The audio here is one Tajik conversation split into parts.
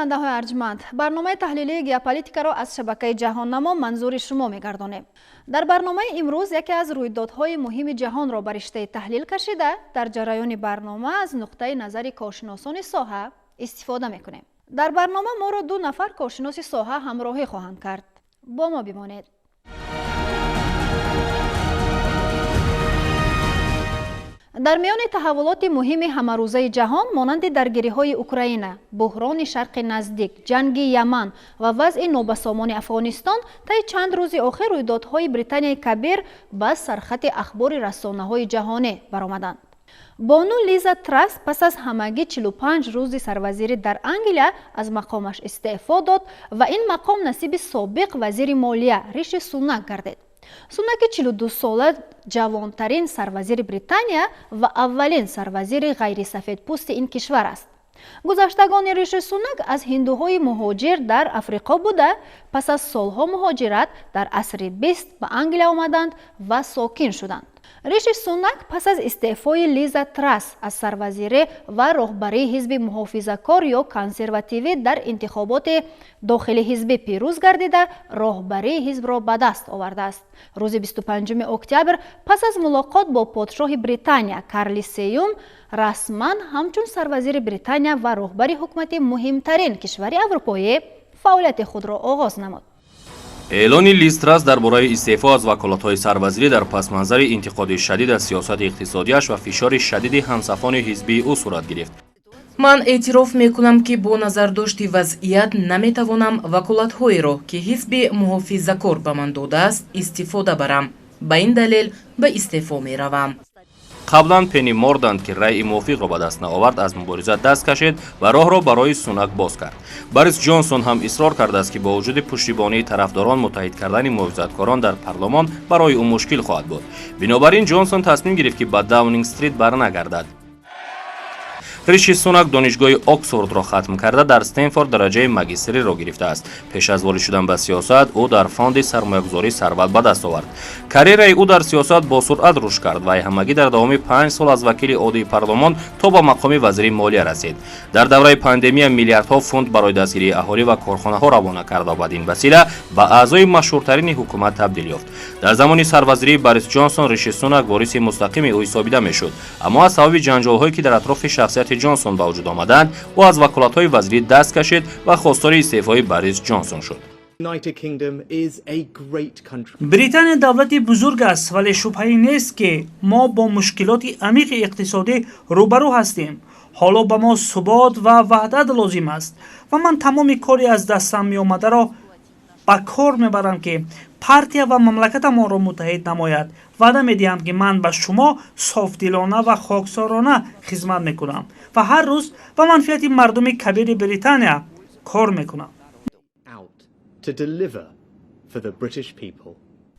Бинандаҳои арҷманд, барномаи таҳлилии геополитикаро аз шабакаи Ҷаҳоннамо манзури шумо мегардонем. Дар барномаи имрӯз яке аз рӯйдодҳои муҳими ҷаҳонро ба риштаи таҳлил кашида, дар ҷараёни барнома аз нуқтаи назари коршиносони соҳа истифода мекунем. Дар барнома моро ду нафар коршиноси соҳа ҳамроҳӣ хоҳанд кард. Бо мо бимонед. Дар миёни таҳаввулоти муҳими ҳамарӯзаи ҷаҳон, монанди даргириҳои Украина, буҳрони Шарқи Наздик, ҷанги Яман ва вазъи нобасомони Афғонистон, таи чанд рӯзи охир рӯйдодҳои Британияи Кабир ба сархати ахбори расонаҳои ҷаҳонӣ баромаданд. Бону Лиза Трасс пас аз ҳамагӣ 45 рӯзи сарвазирӣ дар Англия аз мақомаш истеъфо дод ва ин мақом насиби собиқ вазири молия Риши Сунак гардид. Сунаки 42сола ҷавонтарин сарвазири Британия ва аввалин сарвазири ғайрисафедпӯсти ин кишвар аст. Гузаштагони Риши Сунак аз ҳиндуҳои муҳоҷир дар Африқо буда, пас аз солҳо муҳоҷират дар асри 20 ба Англия омаданд ва сокин шуданд. Риши Сунак пас аз истеъфои Лиза Трасс аз сарвазирӣ ва роҳбарии ҳизби муҳофизакор ё консервативӣ дар интихоботи дохили ҳизбӣ пирӯз гардида, роҳбарии ҳизбро ба даст овардааст. Рӯзи 25 октябр пас аз мулоқот бо подшоҳи Британия Карли Сеюм расман ҳамчун сарвазири Британия ва роҳбари ҳукумати муҳимтарин кишвари аврупоӣ фаъолияти худро оғоз намуд. Эълони Лиз Трасс дар бораи истеъфо аз ваколатҳои сарвазирӣ дар пасманзари интиқоди шадид аз сиёсати иқтисодиаш ва фишори шадиди ҳамсафони ҳизбии ӯ сурат гирифт. Ман эътироф мекунам, ки бо назардошти вазъият наметавонам ваколатҳоеро, ки ҳизби муҳофизакор ба ман додааст, истифода барам. Ба ин далел ба истеъфо меравам. Қаблан Пенни Мордант, ки раъи мувофиқро ба даст наовард, аз мубориза даст кашид ва роҳро барои Сунак боз кард. Борис Ҷонсон ҳам исрор кардааст, ки бо вуҷуди пуштибонии тарафдорон, муттаҳид кардани муҳофизаткорон дар парлумон барои ӯ мушкил хоҳад буд. Бинобар ин Ҷонсон тасмим гирифт, ки ба Даунинг Стрит барнагардад. Риши Сунак донишгоҳи Оксфордро хатм карда, дар Стенфорд дараҷаи магистриро гирифтааст. Пеш аз ворид шудан ба сиёсат ӯ дар фонди сармоягузорӣ сарват ба даст овард. Карьераи ӯ дар сиёсат бо суръат рушд кард ва ҳамагӣ дар давоми 5 сол аз вакили оддии парлумон то ба мақоми вазири молия расид. Дар давраи пандемия миллиардҳо фунт барои дастгирии аҳолӣ ва корхонаҳо равона карда, бадин васила ба аъзои машҳуртарини ҳукумат табдил ёфт. Дар замони сарвазирии Борис Ҷонсон Риши Сунак вориси мустақими ӯ ҳисобида мешуд, аммо аз сабаби ҷанҷолҳое, ки дар атрофи шахсияти Ҷонсон ба вуҷуд омаданд, ӯ аз ваколатҳои вазирӣ даст кашид ва хостори истеъфои Борис Ҷонсон шуд. Британия давлати бузург аст, вале шубҳае нест, ки мо бо мушкилоти амиқи иқтисодӣ рӯбарӯ ҳастем. Ҳоло ба мо субот ва ваҳдат лозим аст ва ман тамоми кори аз дастам меомадаро ба кор мебарам, ки партия ва мамлакатамонро муттаҳид намояд. Ваъда медиҳам, ки ман ба шумо софдилона ва хоксорона хизмат мекунам ва ҳар рӯз ба манфиати мардуми кабири Британия кор мекунам. To deliver for the British people.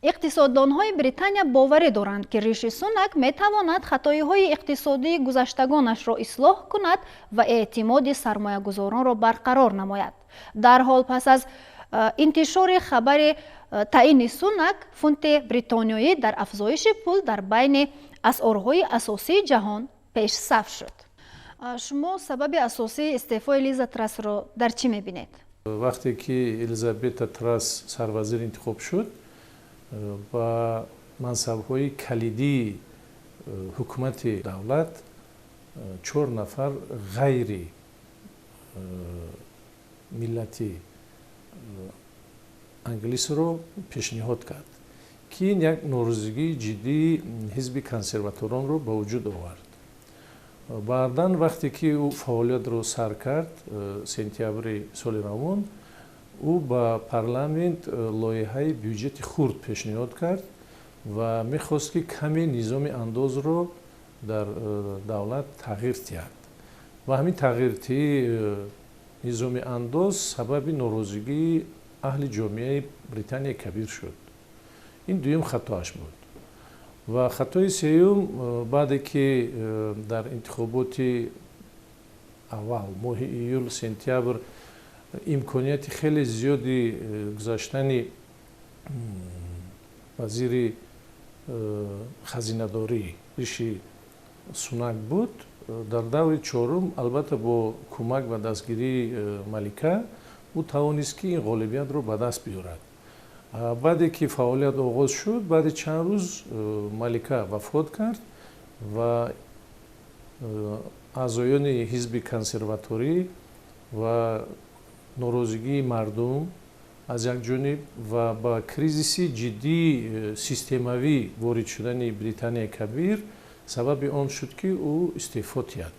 Иқтисоддонҳои Британия боварӣ доранд, ки Риши Сунак метавонад хатоиҳои иқтисодии гузаштагонашро ислоҳ кунад ва эътимоди сармоягузоронро барқарор намояд. Дарҳол пас аз интишори хабари таъини Сунак, фунти бритониёӣ дар афзоиши пул дар байни асъорҳои асосии ҷаҳон пешсаф шуд. Шумо сабаби асосии истеъфои Лиза Трассро дар чӣ мебинед? Вақте ки Елизабета Трасс сарвазир интихоб шуд, ба мансабҳои калидии ҳукумати давлат чор нафар ғайри миллати англисро пешниҳод кард, ки ин як норозигии ҷиддии ҳизби консерваторонро ба вуҷуд овард. Баъдан, вақте ки ӯ фаъолиятро сар кард, сентябри соли равон, ӯ ба парламент лоиҳаи бюҷети хурд пешниҳод кард ва мехост, ки каме низоми андозро дар давлат тағйир диҳад, ва ҳамин тағйирдиҳии низоми андоз сабаби норозигии аҳли ҷомеаи Британияи Кабир шуд. Ин дуюм хатоаш буд. Ва хатои сеюм, баъде ки дар интихоботи аввал моҳи июл, сентябр имконияти хеле зиёди гузаштани вазири хазинадорӣ Риши Сунак буд. Дар даври чорум, албатта, бо кӯмак ва дастгирии малика ӯ тавонист, ки ин ғолибиятро ба даст биёрад. Баъде ки фаъолият оғоз шуд, баъди чанд рӯз малика вафот кард ва аъзоёни ҳизби консерваторӣ ва норозигии мардум аз як ҷониб ва ба кризиси ҷиддии системавӣ ворид шудани Британияи Кабир сабаби он шуд, ки ӯ истеъфо диҳад.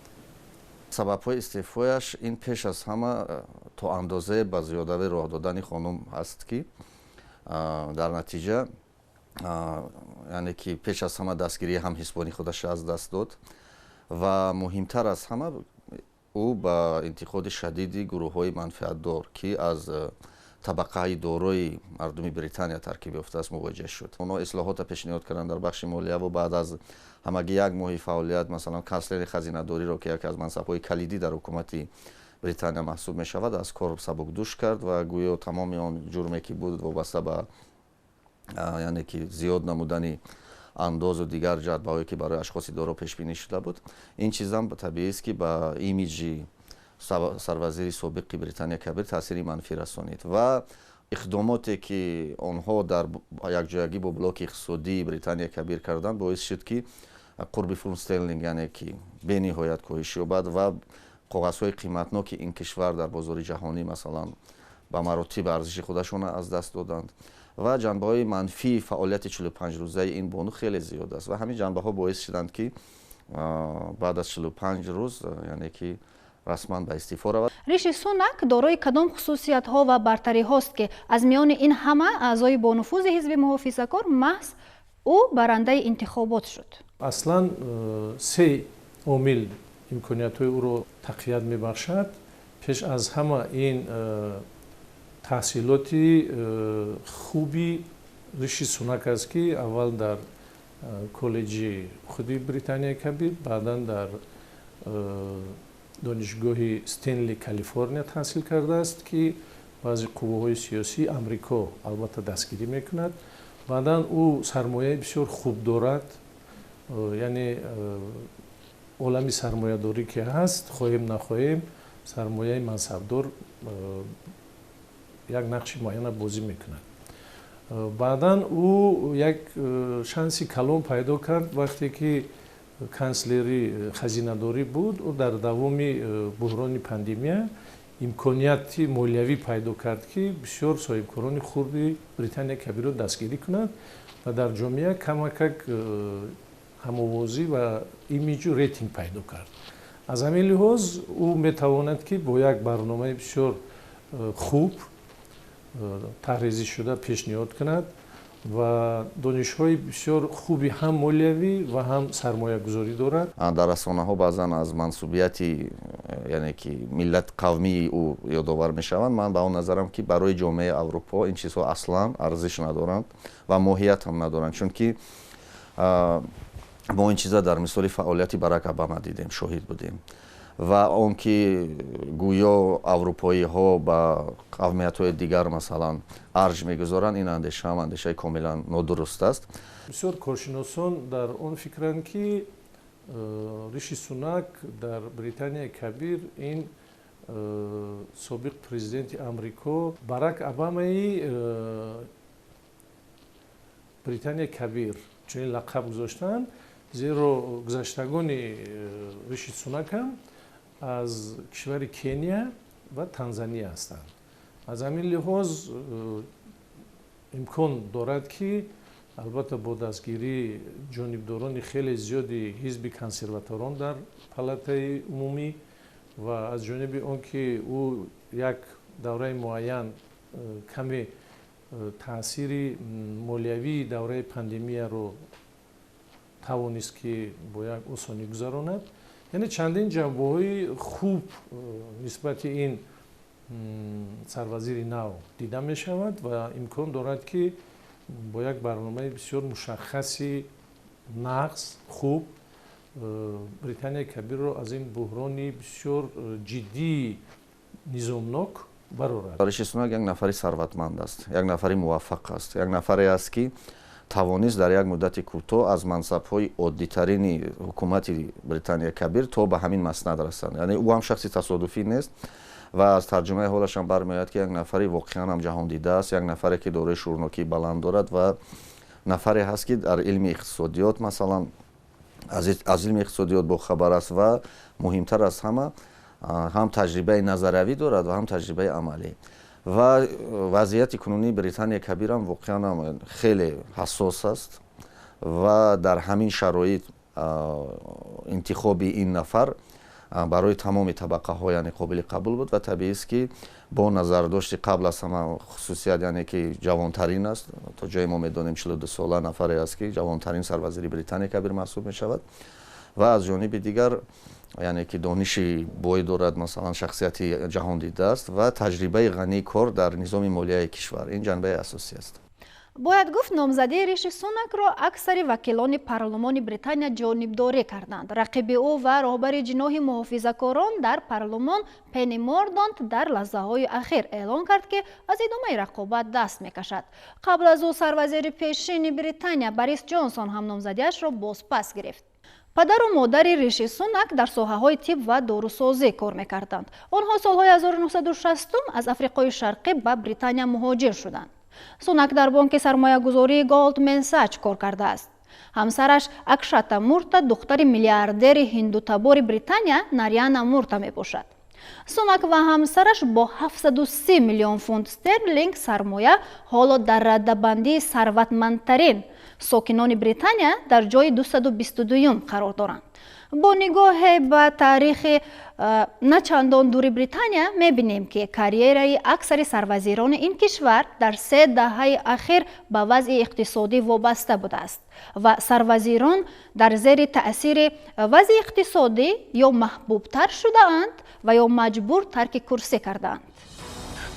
Сабабҳои истеъфояш ин пеш аз ҳама то андозае ба зиёдавӣ роҳ додани хонум ҳаст, ки дар натиҷа, яъне ки пеш аз ҳама дастгирии ҳамҳизбони худаш аз даст дод ва муҳимтар аз ҳама, ӯ ба интиқоди шадиди гурӯҳҳои манфиатдор, ки аз табақаи дорои мардуми Британия таркиб ёфтааст, мувоҷеҳ шуд. Онҳо ислоҳотро пешниҳод карданд дар бахши молияву баъд аз ҳамагӣ як моҳи фаъолият, масалан, канслери хазинадориро, ки яке аз мансабҳои калидӣ дар ҳукумати Британия маҳсуб мешавад, аз кор сабукдӯш кард ва гӯё тамоми он ҷурме, ки буд, вобаста ба, яъне ки, зиёд намудани андозу дигар ҷадбаҳое, ки барои ашхоси доро пешбинӣ шуда буд. Ин чизам табиист, ки ба имиҷи сарвазири собиқи Британия Кабир таъсири манфӣ расонид ва иқдомоте, ки онҳо дар якҷоягӣ бо блоки иқтисодии Британия Кабир карданд, боис шуд, ки қурби фунт стерлинг, яъне ки, бениҳоят коҳиш ёбад ва коғазҳои қиматноки ин кишвар дар бозори ҷаҳонӣ, масалан, ба маротиб арзиши худашонро аз даст доданд. Ва ҷанбаҳои манфии фаъолияти 45-рӯзаи ин бону хеле зиёд аст ва ҳамин ҷанбаҳо боис шуданд, ки баъд аз 45 рӯз, яъне ки, расман ба истеъфо равад. Риши Сунак дорои кадом хусусиятҳо ва бартариҳост, ки аз миёни ин ҳама аъзои бонуфузи ҳизби муҳофизакор маҳз ӯ барандаи интихобот шуд? Аслан се омил имкониятҳои ӯро тақвият мебахшад. Пеш аз ҳама ин таҳсилоти хуби Риши Сунак аст, ки аввал дар коллеҷи худи Британияи Кабир, баъдан дар донишгоҳи Стенли, Калифорния таҳсил кардааст, ки баъзе қувваҳои сиёсии Амрико албатта дастгирӣ мекунад. Баъдан ӯ сармояи бисёр хуб дорад, яъне олами сармоядорӣ ки ҳаст, хоҳем нахоҳем, сармояи мансабдор як нақши муайяна бозӣ мекунад. Баъдан ӯ як шанси калон пайдо кард, вақте ки канслери хазинадорӣ буд. Ӯ дар давоми буҳрони пандемия имконияти молиявӣ пайдо кард, ки бисёр соҳибкорони хурди Британия Кабирро дастгирӣ кунад ва дар ҷомеа камакак ҳамовозӣ ва имиҷу рейтинг пайдо кард. Аз ҳамин лиҳоз ӯ метавонад, ки бо як барномаи бисёр хуб таҳризӣ шуда пешниҳод кунад ва донишҳои бисёр хуби ҳам молиявӣ ва ҳам сармоягузорӣ дорад. Дар расонаҳо баъзан аз мансубияти, яъне ки, миллат, қавмии ӯ ёдовар мешаванд. Ман ба он назарам, ки барои ҷомеаи Аврупо ин чизҳо аслан арзиш надоранд ва моҳият ҳам надоранд, чунки мо ин чиза дар мисоли фаъолияти Барак Обама дидем, шоҳид будем. Ва он ки гӯё аврупоиҳо ба қавмиятҳои дигар, масалан, арҷ мегузоранд, ин андеша ҳам андешаи комилан нодуруст аст. Бисёр коршиносон дар он фикранд, ки Риши Сунак дар Британияи Кабир ин собиқ президенти Амрико Барак Обамаи Британияи Кабир чунин лақаб гузоштанд, зеро гузаштагони Риши Сунак ҳам аз кишвари Кения ва Танзания ҳастанд. Аз ҳамин лиҳоз имкон дорад, ки албатта бо дастгирии ҷонибдорони хеле зиёди ҳизби консерваторон дар палатаи умумӣ ва аз ҷониби он ки ӯ як давраи муайян каме таъсири молиявии давраи пандемияро тавонист, ки бо як осонӣ гузаронад, яъне чандин ҷанбаҳои хуб нисбати ин сарвазири нав дида мешавад ва имкон дорад, ки бо як барномаи бисёр мушаххаси нағз, хуб Британияи Кабирро аз ин буҳрони бисёр ҷиддии низомнок барорад. Риши Сунак як нафари сарватманд аст, як нафари муваффақ аст, як нафаре аст, ки Тавонист дар як муддати кӯтоҳ аз мансабҳои оддитарини ҳукумати Британияи Кабир то ба ҳамин маснад расад. Яъне ӯ ҳам шахси тасодуфӣ нест ва аз тарҷумаи ҳолашам бармеояд, ки як нафари воқеан ҳам ҷаҳондида аст, як нафаре, ки дорои шуурнокии баланд дорад ва нафаре ҳаст, ки дар илми иқтисодиёт, масалан, аз илми иқтисодиёт бохабар аст ва муҳимтар аз ҳама, ҳам таҷрибаи назариявӣ дорад ва ҳам таҷрибаи амалӣ. Ва вазъияти кунунии Британияи Кабирам воқеан ҳам хеле ҳассос аст ва дар ҳамин шароит интихоби ин нафар барои тамоми табақаҳо, яъне, қобили қабул буд. Ва табиист, ки бо назардошти қабл аз ҳама хусусият, яъне ки ҷавонтарин аст, то ҷое мо медонем, 42 сола нафаре аст, ки ҷавонтарин сарвазири Британияи Кабир маҳсуб мешавад, ва аз ҷониби дигар, яъне ки дониши бой дорад, масалан, шахсияти ҷаҳондида аст ва таҷрибаи ғании кор дар низоми молияи кишвар. Ин ҷанбаи асосӣ аст. Бояд гуфт, номзадии Риши Сунакро аксари вакилони парлумони Британия ҷонибдорӣ карданд. Рақиби ӯ ва роҳбари ҷиноҳи муҳофизакорон дар парлумон Пенни Мордонт дар лаҳзаҳои ахир эълон кард, ки аз идомаи рақобат даст мекашад. Қабл аз ӯ сарвазири пешини Британия Борис Ҷонсон ҳам номзадиашро бозпас гирифт. Падару модари Риши Сунак дар соҳаҳои тиб ва дорусозӣ кор мекарданд. Онҳо солҳои 1960 аз Африқои Шарқӣ ба Британия муҳоҷир шуданд. Сунак дар бонки сармоягузории Голдмен Сач кор кардааст. Ҳамсараш Акшата Мурта духтари миллиардери ҳиндутабори Британия Нараяна Мурта мебошад. Сунак ва ҳамсараш бо 730 миллион фунт стерлинг сармоя ҳоло дар раддабандии сарватмандтарин сокинони Британия дар ҷои 222 қарор доранд. Бо нигоҳе ба таърихи на чандон дури Британия мебинем, ки карьераи аксари сарвазирони ин кишвар дар 3 даҳаи ахир ба вазъи иқтисодӣ вобаста будааст ва сарвазирон дар зери таъсири вазъи иқтисодӣ ё маҳбубтар шудаанд ва ё маҷбур тарки курсӣ кардаанд.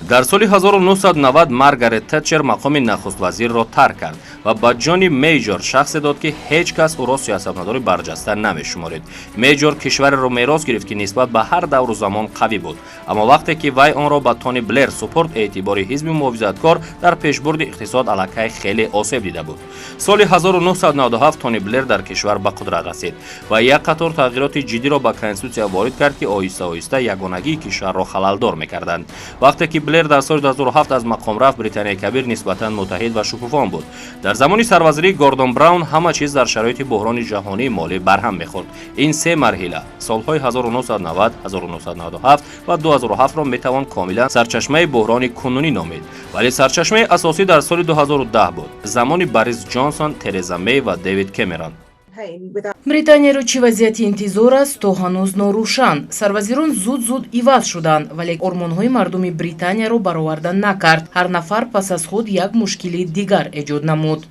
Дар соли 1990 Маргарет Тетчер мақоми нахуствазирро тарк кард ва ба Ҷони Мейҷор, шахсе дод, ки ҳеҷ кас ӯро сиёсатмадори барҷаста намешуморид. Мейҷор кишвареро мерос гирифт, ки нисбат ба ҳар давру замон қавӣ буд, аммо вақте ки вай онро ба Тони Блер супурд, эътибори ҳизби муҳофизаткор дар пешбурди иқтисод аллакай хеле осеб дида буд. Соли 1997 Тони Блер дар кишвар ба қудрат расид ва як қатор тағйироти ҷиддиро ба конститутсия ворид кард, ки оҳиста оҳиста ягонагии кишварро халалдор мекарданд. Вақте ки Блер дар соли 2007 аз мақом рафт, Британияи Кабир нисбатан муттаҳид ва шукуфон буд. Дар замони сарвазирии Гордон Браун ҳама чиз дар шароити буҳрони ҷаҳонии молӣ барҳам мехӯрд. Ин се марҳила, солҳои 1990, 1997 ва 2007-ро метавон комилан сарчашмаи буҳрони кунунӣ номид, вале сарчашмаи асосӣ дар соли 2010 буд, замони Борис Ҷонсон, Тереза Мей ва Дэвид Кэмерон. Британияро чӣ вазъияти интизор аст, то ҳанӯз норӯшан. Сарвазирон зуд-зуд иваз шуданд, вале ормонҳои мардуми Британияро бароварда накард. Ҳар нафар пас аз худ як мушкили дигар эҷод намуд.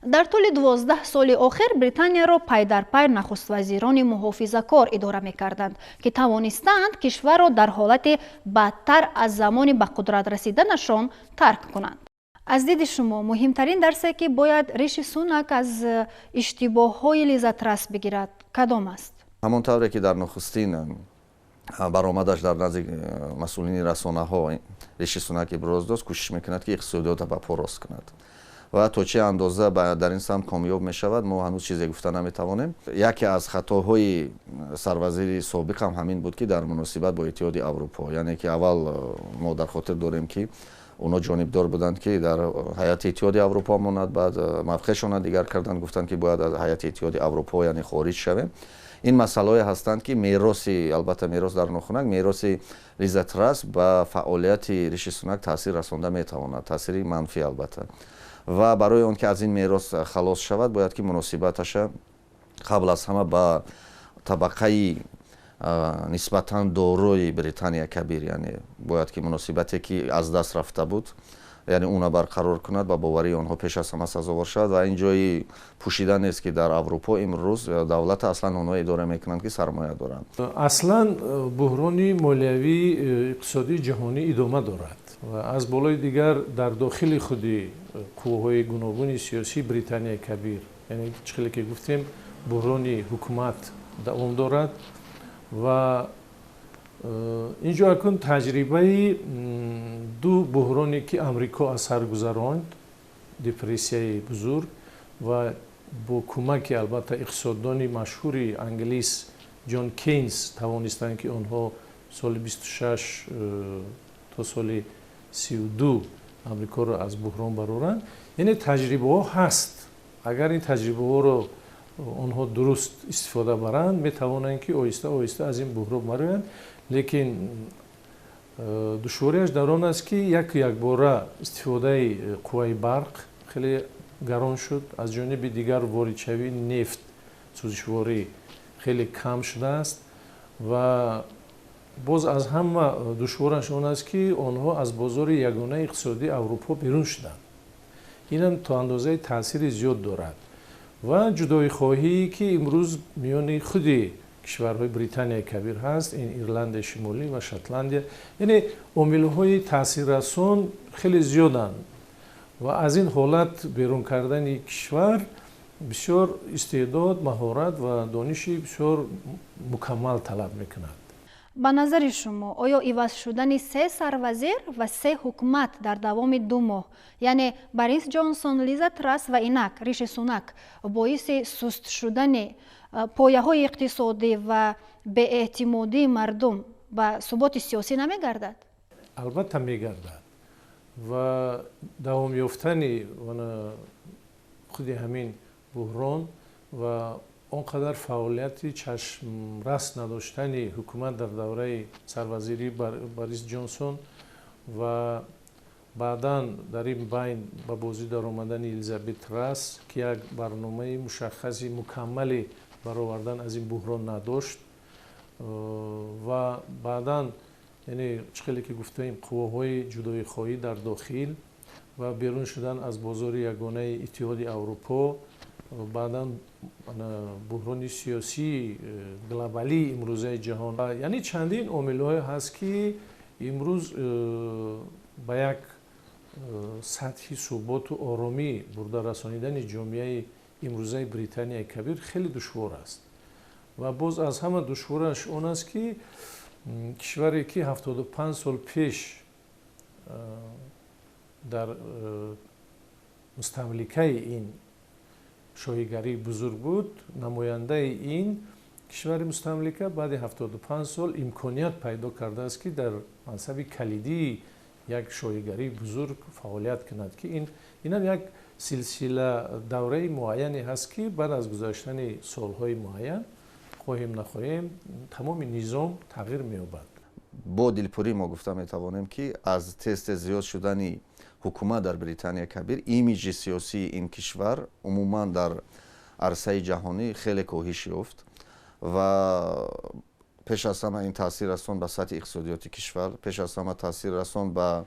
Дар тӯли 12 соли охир Британияро пай дар пай нахуствазирони муҳофизакор идора мекарданд, ки тавонистаанд кишварро дар ҳолати бадтар аз замони ба қудрат расиданашон тарк кунанд. Аз диди шумо, муҳимтарин дарсе, ки бояд Риши Сунак аз иштибоҳҳои Лиза Трасс бигирад, кадом аст? Ҳамон тавре ки дар нухустин баромадаш дар назди масъулини расонаҳо Риши Сунак иброз дошт, кӯшиш мекунад, ки иқтисодиётро ба по рост кунад ва то чӣ андоза дар ин самт комёб мешавад, мо ҳанӯз чизе гуфта наметавонем. Яке аз хатоҳои сарвазири собиқам ҳамин буд, ки дар муносибат бо Иттиҳоди Аврупо, яъне ки аввал мо дар хотир дорем, ки онҳо ҷонибдор буданд, ки дар ҳайати Иттиҳоди Аврупо монад, баъд мавқеъшона дигар карданд, гуфтанд, ки бояд аз ҳайати Иттиҳоди Аврупо, яъне, хориҷ шавем. Ин масъалаҳое ҳастанд, ки мероси, албатта мерос дар нохунак, мероси Лиза Трасс ба фаъолияти Риши Сунак таъсир расонда метавонад, таъсири манфӣ, албатта. Ва барои он ки аз ин мерос халос шавад, бояд ки муносибаташа қабл аз ҳама ба табақаи нисбатан дорои Британия Кабир, яъне бояд ки муносибате, ки аз даст рафта буд, яъне уна барқарор кунад, ба боварии онҳо пеш аз ҳама сазовор шавад. Ва ин ҷои пӯшида нест, ки дар Аврупо имрӯз давлата аслан онҳо идора мекунанд, ки сармоя доранд. Аслан буҳрони молиявии иқтисодии ҷаҳонӣ идома дорад ва аз болои дигар дар дохили худи қувваҳои гуногуни сиёсии Британияи Кабир, яъне чӣ хеле ки гуфтем, буҳрони ҳукумат давом дорад. Ва инҷо акнун таҷрибаи ду буҳроне, ки Амрико аз сар гузаронд, депрессияи бузург Ва бо кӯмаки, албатта, иқтисоддони машҳури англис Ҷон Кейнс тавонистанд, ки онҳо соли 26 то соли 32 Амрикоро аз буҳрон бароранд. Яъне таҷрибаҳо ҳаст. Агар ин таҷрибаҳоро онҳо дуруст истифода баранд, метавонанд, ки оҳиста оҳиста аз ин буҳрон бароянд. Лекин душвориаш дар он аст, ки яку якбора истифодаи қувваи барқ хеле гарон шуд, аз ҷониби дигар воридшавии нефт, сӯзишворӣ хеле кам шудааст. Ва боз аз ҳама душвораш он аст, ки онҳо аз бозори ягонаи иқтисодии Аврупо берун шуданд. Инам то андозаи таъсири зиёд дорад. Ва ҷудоихоҳие, ки имрӯз миёни худи кишварҳои Британияи Кабир ҳаст, ин Ирландияи Шимолӣ ва Шотландия. Яъне омилҳои таъсиррасон хеле зиёданд ва аз ин ҳолат берун кардани кишвар бисёр истеъдод, маҳорат ва дониши бисёр мукаммал талаб мекунад. Ба назари шумо, оё иваз шудани се сарвазир ва се ҳукумат дар давоми 2 моҳ, яъне Борис Ҷонсон, Лиза Трасс ва инак Риши Сунак, боиси суст шудани пояҳои иқтисодӣ ва беэътимодии мардум ба суботи сиёсӣ намегардад? Албатта, мегардад. Ва давом ёфтани худи ҳамин буҳрон ва он қадар фаъолияти чашмрас надоштани ҳукумат дар давраи сарвазирии Борис Ҷонсон ва баъдан дар ин байн ба бозӣ даромадани Элизабет Трасс, ки як барномаи мушаххаси мукаммали баровардан аз ин буҳрон надошт, ва баъдан, яъне чӣ хеле ки гуфтаем, қувваҳои ҷудоихоҳӣ дар дохил ва берун шудан аз бозори ягонаи Иттиҳоди Аврупо, баъдан буҳрони сиёсии глобалии имрӯзаи ҷаҳон, яъне чандин омилҳое ҳаст, ки имрӯз ба як сатҳи суботу оромӣ бурда расонидани ҷомеаи имрӯзаи Британияи Кабир хеле душвор аст. Ва боз аз ҳама душвораш он аст, ки кишваре, ки 75 сол пеш дар мустамликаи ин шоҳигарии бузург буд, намояндаи ин кишвари мустамлика баъди 75 сол имконият пайдо кардааст, ки дар мансаби калидии як шоҳигарии бузург фаъолият кунад, ки инам як силсила давраи муайяне ҳаст, ки баъд аз гузаштани солҳои муайян, хоҳем нахоҳем, тамоми низом тағйир меёбад. Бо дилпурӣ мо гуфта метавонем, ки аз тез тез зиёд шудани ҳукумат дар Британия Кабир имиҷи сиёсии ин кишвар умуман дар арсаи ҷаҳонӣ хеле коҳиш ёфт. Ва пеш аз ҳама ин таъсир расон ба сатҳи иқтисодиёти кишвар, пеш аз ҳама таъсир расон ба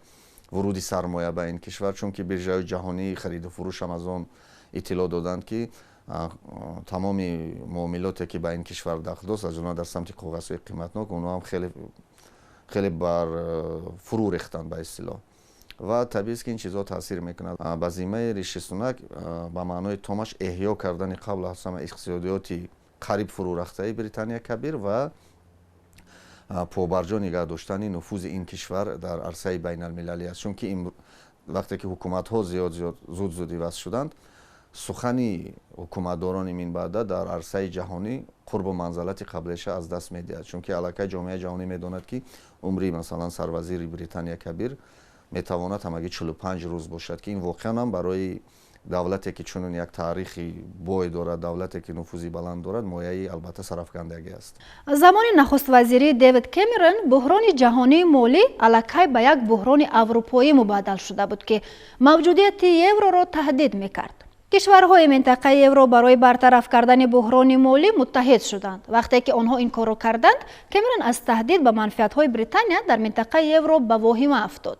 вуруди сармоя ба ин кишвар, чунки биржаҳои ҷаҳонии хариду фурӯшам аз он иттилоъ доданд, ки тамоми муомилоте, ки ба ин кишвар дахл дошт, аз ҷумла дар самти коғазҳои қиматнок, онҳо ҳам хеле хеле бар фурӯ рехтанд, ба истилоҳ. Ва табиист, ки ин чизҳо таъсир мекунад ба зиммаи Риши Сунак, ба маънои томаш эҳё кардани қабл аз ҳама иқтисодиёти қариб фурӯрафтаи Британия Кабир ва побарҷо нигаҳ доштани нуфузи ин кишвар дар арсаи байналмилалӣ аст. Чунки вақте ки ҳукуматҳо зиёд зиёд зуд зуд иваз шуданд, сухани ҳукуматдорони минбаъда дар арсаи ҷаҳонӣ қурбу манзалати қаблеша аз даст медиҳад, чунки аллакай ҷомеаи ҷаҳонӣ медонад, ки умри, масалан, сарвазири Британия Кабир метавонад ҳамагӣ 45 рӯз бошад, ки ин воқеан ҳам барои давлате, ки чунин як таърихи бой дорад, давлате, ки нуфузи баланд дорад, мояи албатта сарафкандагӣ аст. Замони нахуствазирии Дэвид Кэмерон буҳрони ҷаҳонии молӣ аллакай ба як буҳрони аврупоӣ мубаддал шуда буд, ки мавҷудияти евроро таҳдид мекард. Кишварҳои минтақаи евро барои бартараф кардани буҳрони молӣ муттаҳид шуданд. Вақте ки онҳо ин корро карданд, Кэмерон аз таҳдид ба манфиатҳои Британия дар минтақаи евро ба воҳима афтод.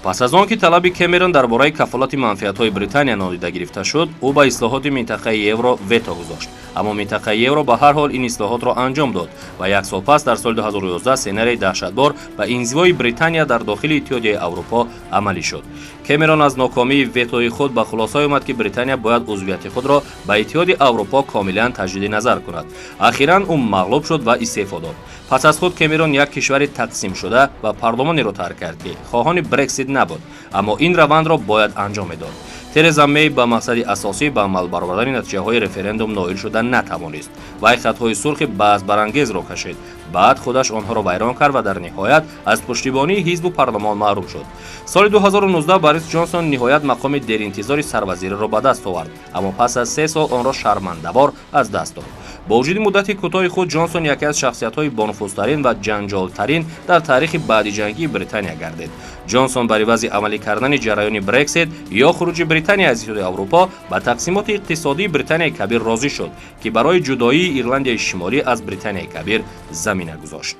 Пас аз он ки талаби Кэмерон дар бораи кафолати манфиатҳои Британия нодида гирифта шуд, ӯ ба ислоҳоти минтақаи евро вето гузошт. Аммо минтақаи евро ба ҳар ҳол ин ислоҳотро анҷом дод ва як сол пас, дар соли 2011, сценарии даҳшатбор ба инзивои Британия дар дохили Иттиҳодияи Аврупо амалӣ шуд. Кэмерон аз нокомии ветои худ ба хулосае омад, ки Британия бояд узвияти худро ба Иттиҳоди Аврупо комилан таҷдиди назар кунад. Ахиран ӯ мағлуб шуд ва истеъфо дод. Пас аз худ Кэмерон як кишвари тақсимшуда ва парлумонеро тарк кард, ки хоҳони Брексит набуд, аммо ин равандро бояд анҷом медод. Тереза Мей ба мақсади асосӣ, ба амал баровардани натиҷаҳои референдум, ноил шуда натавонист. Вай хатҳои сурхи баҳсбарангезро кашид, баъд худаш онҳоро вайрон кард ва дар ниҳоят аз пуштибонии ҳизбу парлумон маҳрум шуд. Соли 2019 Борис Ҷонсон ниҳоят мақоми деринтизори сарвазириро ба даст овард, аммо пас аз 3 сол онро шармандавор аз даст дод. Бо вуҷуди муддати кӯтоҳи худ, Ҷонсон яке аз шахсиятҳои бонуфузтарин ва ҷанҷолтарин дар таърихи баъдиҷангии Британия гардид. Ҷонсон бар ивази амалӣ кардани ҷараёни Брексит ё хуруҷи Британия аз Иттиҳоди Аврупо ба тақсимоти иқтисодии Британияи Кабир розӣ шуд, ки барои ҷудоии Ирландияи Шимолӣ аз Британияи Кабир замина гузошт.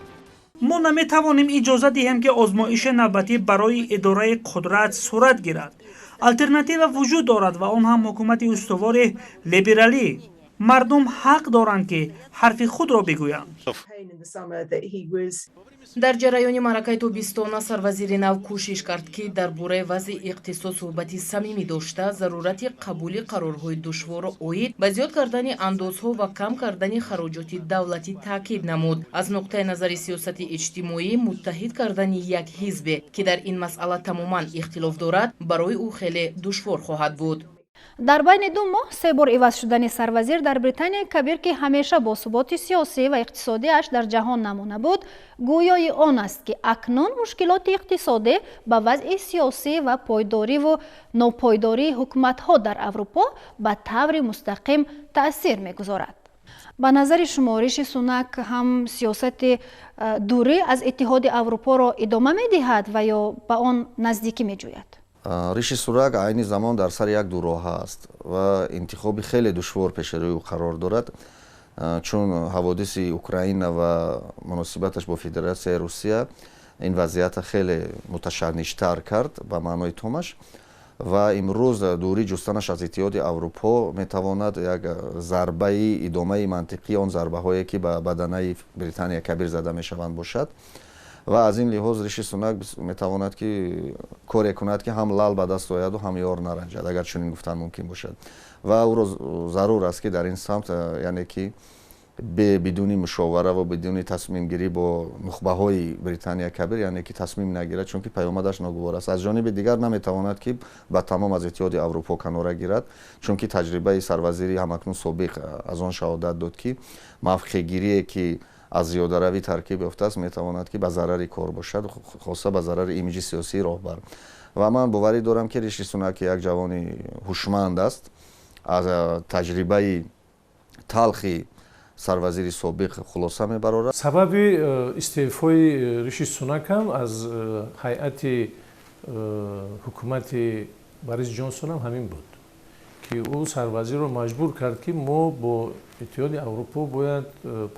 Мо наметавонем иҷоза диҳем, ки озмоиши навбатӣ барои идораи қудрат сурат гирад. Алтернатива вуҷуд дорад ва он ҳам ҳукумати устувори либералӣ. Мардум ҳақ доранд, ки ҳарфи худро бигӯянд. Дар ҷараёни маъракаи тобистона сарвазири нав кӯшиш кард, ки дар бораи вазъи иқтисод суҳбати самимӣ дошта, зарурати қабули қарорҳои душворро оид ба зиёд кардани андозҳо ва кам кардани хароҷоти давлатӣ таъкид намуд. Аз нуқтаи назари сиёсати иҷтимоӣ, муттаҳид кардани як ҳизбе, ки дар ин масъала тамоман ихтилоф дорад, барои ӯ хеле душвор хоҳад буд. Дар байни 2 моҳ се бор иваз шудани сарвазир дар Британияи Кабир, ки ҳамеша бо суботи сиёсӣ ва иқтисодиаш дар ҷаҳон намуна буд, гӯёи он аст, ки акнун мушкилоти иқтисодӣ ба вазъи сиёсӣ ва пойдориву нопойдории ҳукуматҳо дар Аврупо ба таври мустақим таъсир мегузорад. Ба назари шумо, Риши Сунак ҳам сиёсати дурӣ аз Иттиҳоди Аврупоро идома медиҳад ва ё ба он наздикӣ меҷӯяд? Риши Сунак айни замон дар сари як дуроҳа аст ва интихоби хеле душвор пеши рӯи ӯ қарор дорад, чун ҳаводиси Украина ва муносибаташ бо Федератсияи Русия ин вазъията хеле муташанниҷтар кард ба маънои томаш. Ва имрӯз дурӣ ҷустанаш аз Иттиҳоди Аврупо метавонад як зарбаи идомаи мантиқии он зарбаҳое, ки ба баданаи Британия Кабир зада мешаванд, бошад. Ва аз ин лиҳоз Риши Сунак метавонад, ки коре кунад, ки ҳам лал ба даст ояду, ҳам ёр наранҷад, агар чунин гуфтан мумкин бошад. Ва ӯро зарур аст, ки дар ин самт, яъне ки бидуни мушовара ва бидуни тасмимгирӣ бо нухбаҳои Британия Кабир, яъне ки тасмим нагирад, чунки паёмадаш ногувор аст. Аз ҷониби дигар, наметавонад, ки ба тамом аз Иттиҳоди Аврупо канора гирад, чунки таҷрибаи сарвазири ҳамакнун собиқ аз он шаҳодат дод, ки мавқеъгирие, ки аз зиёдаравӣ таркиб ёфтааст, метавонад, ки ба зарари кор бошад, хоса ба зарари имиҷи сиёсии роҳбар. Ва ман боварӣ дорам, ки Риши Сунак, ки як ҷавони ҳушманд аст, аз таҷрибаи талхи сарвазири собиқ хулоса мебарорад. Сабаби истеъфои Риши Сунак ҳам аз ҳайати ҳукумати Борис Ҷонсон ҳам ҳамин буд, ки ӯ сарвазирро маҷбур кард, ки мо бо Иттиҳоди Аврупо бояд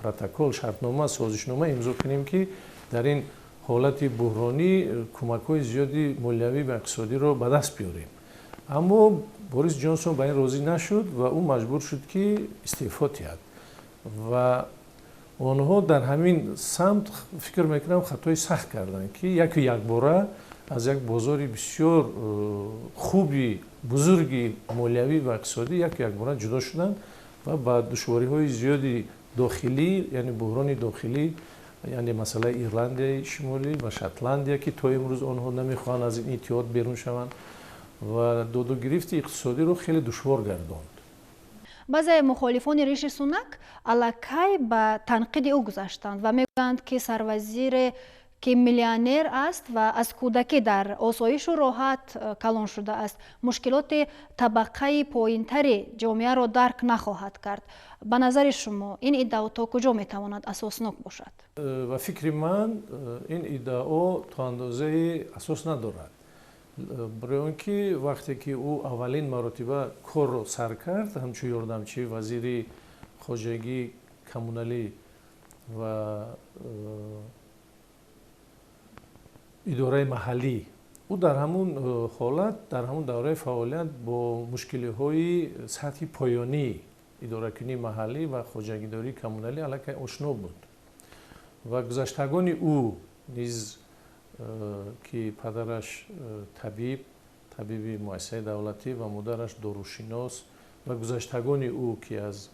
протокол, шартнома, созишнома имзо кунем, ки дар ин ҳолати буҳронӣ кӯмакҳои зиёди молиявӣ ва иқтисодиро ба даст биёрем. Аммо Борис Ҷонсон ба ин розӣ нашуд ва ӯ маҷбур шуд, ки истеъфо диҳад. Ва онҳо дар ҳамин самт, фикр мекунам, хатои сахт карданд, ки яку якбора аз як бозори бисёр хуби бузурги молиявӣ ва иқтисодӣ яку якбора ҷудо шуданд ва ба душвориҳои зиёди дохилӣ, яъне буҳрони дохилӣ, яъне масъалаи Ирландияи Шимолӣ ва Шотландия, ки то имрӯз онҳо намехоҳанд аз ин иттиҳод берун шаванд, ва додугирифти иқтисодиро хеле душвор гардонд. Баъзе мухолифони Риши Сунак аллакай ба танқиди ӯ гузаштанд ва мегӯянд, ки сарвазире, ки миллионер аст ва аз кӯдакӣ дар осоишу роҳат калон шудааст, мушкилоти табақаи поинтари ҷомеаро дарк нахоҳад кард. Ба назари шумо, ин иддао то куҷо метавонад асоснок бошад? Ба фикри ман, ин иддао то андозаи асос надорад, барои он ки вақте ки ӯ аввалин маротиба корро сар кард ҳамчун ёрдамчии вазири хоҷагии коммуналӣ ва идораи маҳаллӣ, ӯ дар ҳамун ҳолат, дар ҳамун давраи фаъолият бо мушкилиҳои сатҳи поёнии идоракунии маҳаллӣ ва хоҷагидории коммуналӣ аллакай ошно буд. Ва гузаштагони ӯ низ, ки падараш табиб, табиби муассисаи давлатӣ, ва модараш дорушинос, ва гузаштагони ӯ, ки аз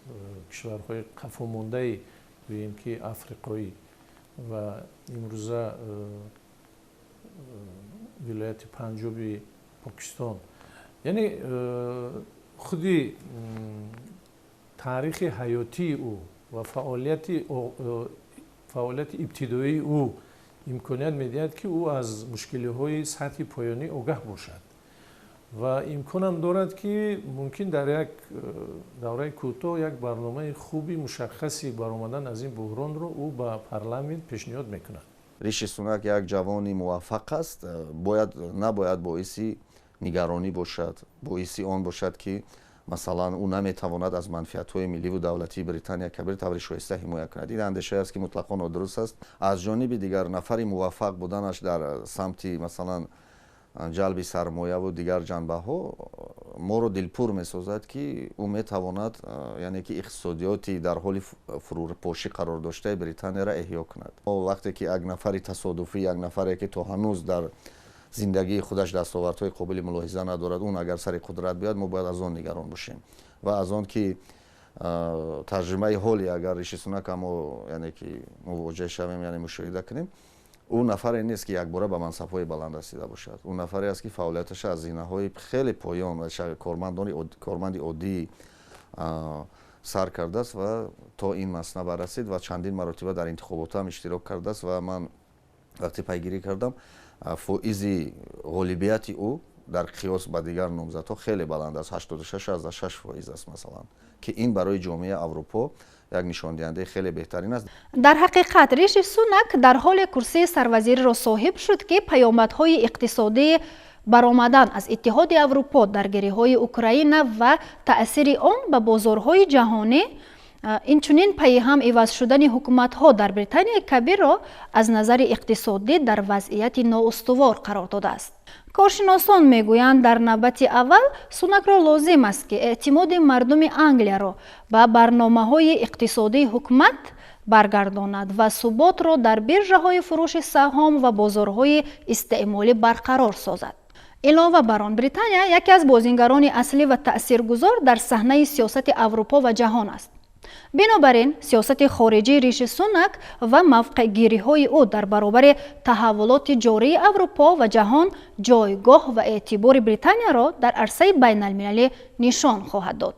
кишварҳои қафомондаи, гӯем ки, африқоӣ ва имрӯза вилояти Панҷоби Покистон, Яъне худи таърихи ҳаётии ӯ ва фаъолияти ибтидоии ӯ имконият медиҳад, ки ӯ аз мушкилиҳои сатҳи поёнӣ огаҳ бошад ва имконам дорад, ки мумкин дар як давраи кӯтоҳ як барномаи хуби мушаххаси баромадан аз ин буҳронро ӯ ба парламент пешниҳод мекунад. Риши Сунак як ҷавони муваффақ аст, бояд набояд боиси нигаронӣ бошад, боиси он бошад, ки масалан ӯ наметавонад аз манфиатҳои милливу давлатии Британия Кабир таври шоиста ҳимоя кунад. Ин андешае аст, ки мутлақо нодуруст аст. Аз ҷониби дигар, нафари муваффақ буданаш дар самти, масалан, ҷалби сармояву дигар ҷанбаҳо моро дилпур месозад, ки ӯ метавонад, яъне ки, иқтисодиёти дар ҳоли фурӯпошӣ қарор доштаи Британияро эҳё кунад. Вақте ки як нафари тасодуфӣ, як нафаре, ки то ҳанӯз дар зиндагии худаш дастовардҳои қобили мулоҳиза надорад, он агар сари қудрат биёяд, мо бояд аз он нигарон бошем ва аз он ки таҷрибаи ҳоли агар Риши Сунака мо, яъне ки, мувоҷеҳ шавем, яъне мушоҳида кунем, ӯ нафаре нест, ки якбора ба мансабҳои баланд расида бошад. Ӯ нафаре аст, ки фаъолияташа аз зинаҳои хеле поён ва корманди оддии сар кардааст ва то ин маснаба расид ва чандин маротиба дар интихоботҳо ҳам иштирок кардааст. Ва ман вақте пайгирӣ кардам, фоизи ғолибияти ӯ дар қиёс ба дигар номзадҳо хеле баланд аст, 86,6% аст, масалан, ки ин барои ҷомеаи Аврупо як нишондиҳандаи хеле беҳтарин аст. Дар ҳақиқат, Риши Сунак дар ҳоле курсии сарвазириро соҳиб шуд, ки паёмадҳои иқтисодии баромадан аз Иттиҳоди Аврупо, даргириҳои Украина ва таъсири он ба бозорҳои ҷаҳонӣ, инчунин пайи ҳам иваз шудани ҳукуматҳо дар Британияи Кабирро аз назари иқтисодӣ дар вазъияти ноустувор қарор додааст. Коршиносон мегӯянд, дар навбати аввал Сунакро лозим аст, ки эътимоди мардуми Англияро ба барномаҳои иқтисодии ҳукумат баргардонад ва суботро дар биржаҳои фурӯши саҳом ва бозорҳои истеъмолӣ барқарор созад. Илова бар он, Британия яке аз бозингарони аслӣ ва таъсиргузор дар саҳнаи сиёсати Аврупо ва ҷаҳон аст. Бинобар ин, сиёсати хориҷии Риши Сунак ва мавқеъгириҳои ӯ дар баробари таҳаввулоти ҷории Аврупо ва ҷаҳон ҷойгоҳ ва эътибори Британияро дар арсаи байналмилалӣ нишон хоҳад дод.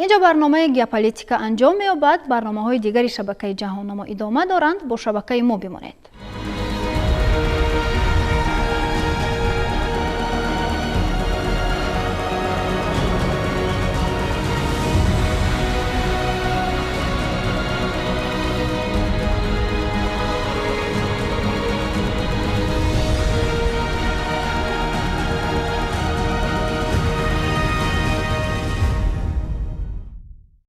Инҷо барномаи «Геополитика» анҷом меёбад. Барномаҳои дигари шабакаи «Ҷаҳоннамо» идома доранд. Бо шабакаи мо бимонед.